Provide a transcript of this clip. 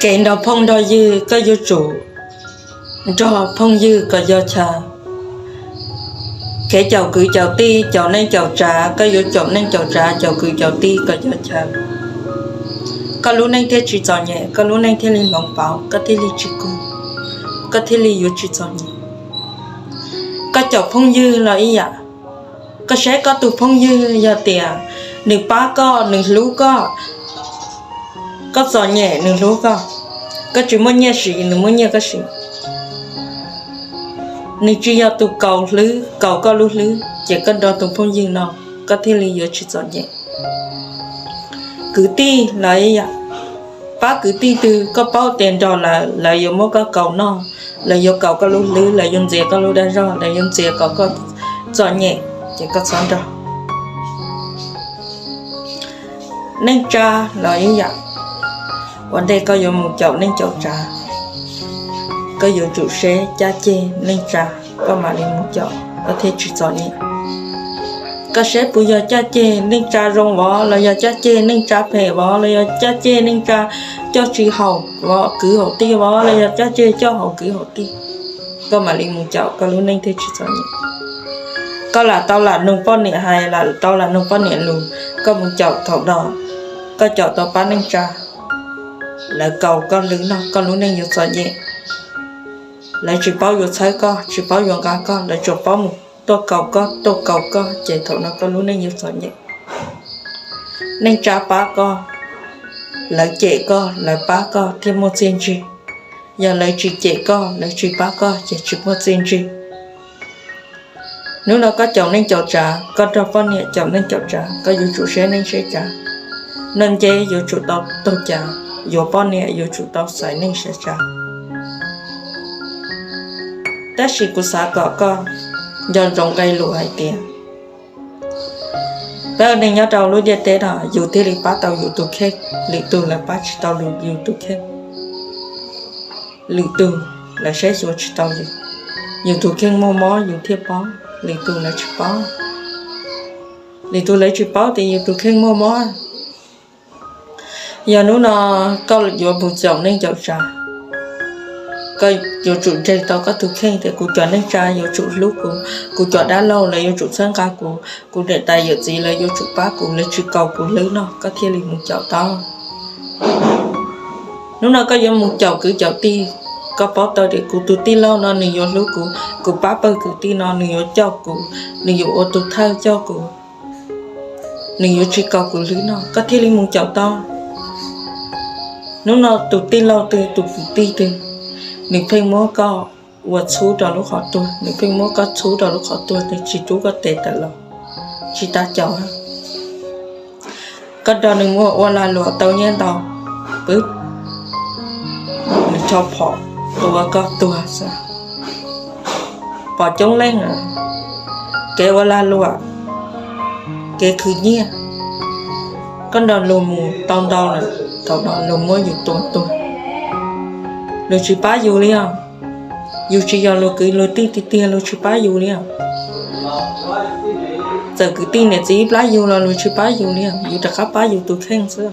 Kev nrog phooj nrog ywg koj yuav tsum nrog phooj ywg kom yog chaw. Kev caum kwv caum tij, caum neej caum tsav koj yuav caum neej caum tsav, caum kwv caum tij kom yog chaw. Koj lub neej thiaj tsis txom nyem, koj lub neej thiaj li hloov pauv, koj thiaj li tsis kub, koj thiaj li yuav tsis txom nyem. Koj caum phooj ywg los ib yam. Koj saib koj tus phooj ywg yog tias nws pab koj, nws hlub koj, koj txom nyem nws hlub koj, koj tsis muaj nyiaj siv nws muaj nyiaj koj siv. Nws tsis yog tus kaus hlwb, kaus koj lub hlwb, ces koj nrog tus phooj ywg no koj thiaj li yuav tsis txom nyem. Kwv tij los ib yam, pab kwv tij twg koj paub tias nrog lawv, lawv yuav muab koj kaus noj, lawv yuav kaus koj lub hlwb, lawv yuav ntxias koj lub dag zog, lawv yuav ntxias kom koj txom nyem, ces koj txhob nrog. Neej tsa los ib yam, ua ntej koj yuav mus caum neej caum tsav, koj yuav tsum seb caj ceg neej tsa, koj mam li mus caum koj thiaj tsis txom nyem. Koj saib puas yog caj ceg neej tsa zoo vov, los yog caj ceg neej tsa phem vov, los yog caj ceg neej tsa coj tsis haum vov, kwv haum tij vov, los yog caj ceg coj haum kwv haum tij, koj mam li mus caum koj lub neej thiaj tsis txom nyem. Koj lam tau lam nug poj niam hais, lam tau lam nug poj niam lus, koj mus caum thaum no, koj caum tau pab neej tsa, lawv kaus koj hlwb no koj lub neej yuav txom nyem. Lawv tsis paub yuav txhawb koj, tsis paub yuav nqa koj, lawv tsuas paub mus tuaj kaus koj, tuaj kaus koj, ces thaum no koj lub neej yuav txom nyem. Neej tsa pab koj, lawv cem koj, lawv pab koj thiaj muaj txiaj ntsig. Yog lawv tsis cem koj, lawv tsis pab koj ces tsis muaj txiaj ntsig. Hnub no koj caum neej caum tsav, koj nrog poj niam caum neej caum tsav, koj yuav tsum saib neej saib tsav. Noj nceb yuav tsum tau taug cav, yuav poj niam yuav tsum tau xaiv neej xaiv tsav. Tab sis kuv xav kom koj nco ntsoov nqe lus hais tias peb ua neeg nyob rau lub ntiaj teb no yus thiaj li pab tau yus tus kheej, lwm tus lawv pab tsis tau yus tus kheej. Lwm tus lawv saib xyuas tsis tau yus, yus tus kheej muaj mob yus thiaj paub, lwm tus lawv tsis paub. Lwm tus lawv tsis paub tias yus tus kheej muaj mob. Yog hnub no koj yuav mus caum neej caum tsav, koj yuav tsum ntseeg tau koj tus kheej tias kuv cov neej tsa yuav tsum hlub kuv, kuv cov dab laug lawv yuav tsum txhawb nqa kuv, kuv niam tais yawm txiv lawv yuav tsum pab kuv, lawv tsis kaus kuv hlwb no koj thiaj li mus caum tau. Hnub no koj yuav mus caum kwv caum tij, koj paub tau tias kuv tus tij laug no nws yuav hlub kuv, kuv pab pawg kwv tij no nws yuav coj kuv, nws yuav ua tus thawj coj kuv, nws yuav tsis kaus kuv hlwb no koj thiaj li mus caum tau. Hnub no tus tij laug twg, tus kwv tij twg, nws pheej muab koj ua txhub rau lub qhov tuag, nws pheej muab koj txhub rau lub qhov tuag, nws tsis rub koj tes tawm los, tsis tas caum. Koj nrog nws mus ua lag luam tau nyiaj ntau, pw, nws rho phom tua koj tuag xwb. Pom coob leej, kev ua lag luam, kev khwv nyiaj, koj nrog luag mus tau ntau lawm, thaum no luag muab yus tua tuag, luag tsis pab yus li os. Yus tsis yog luag kwv luag tij tiag tiag luag tsis pab yus li os. Txawm kwv tij niam txiv ib plab yus los luag tsis pab yus li os, yus rov qab pab yus tus kheej xwb.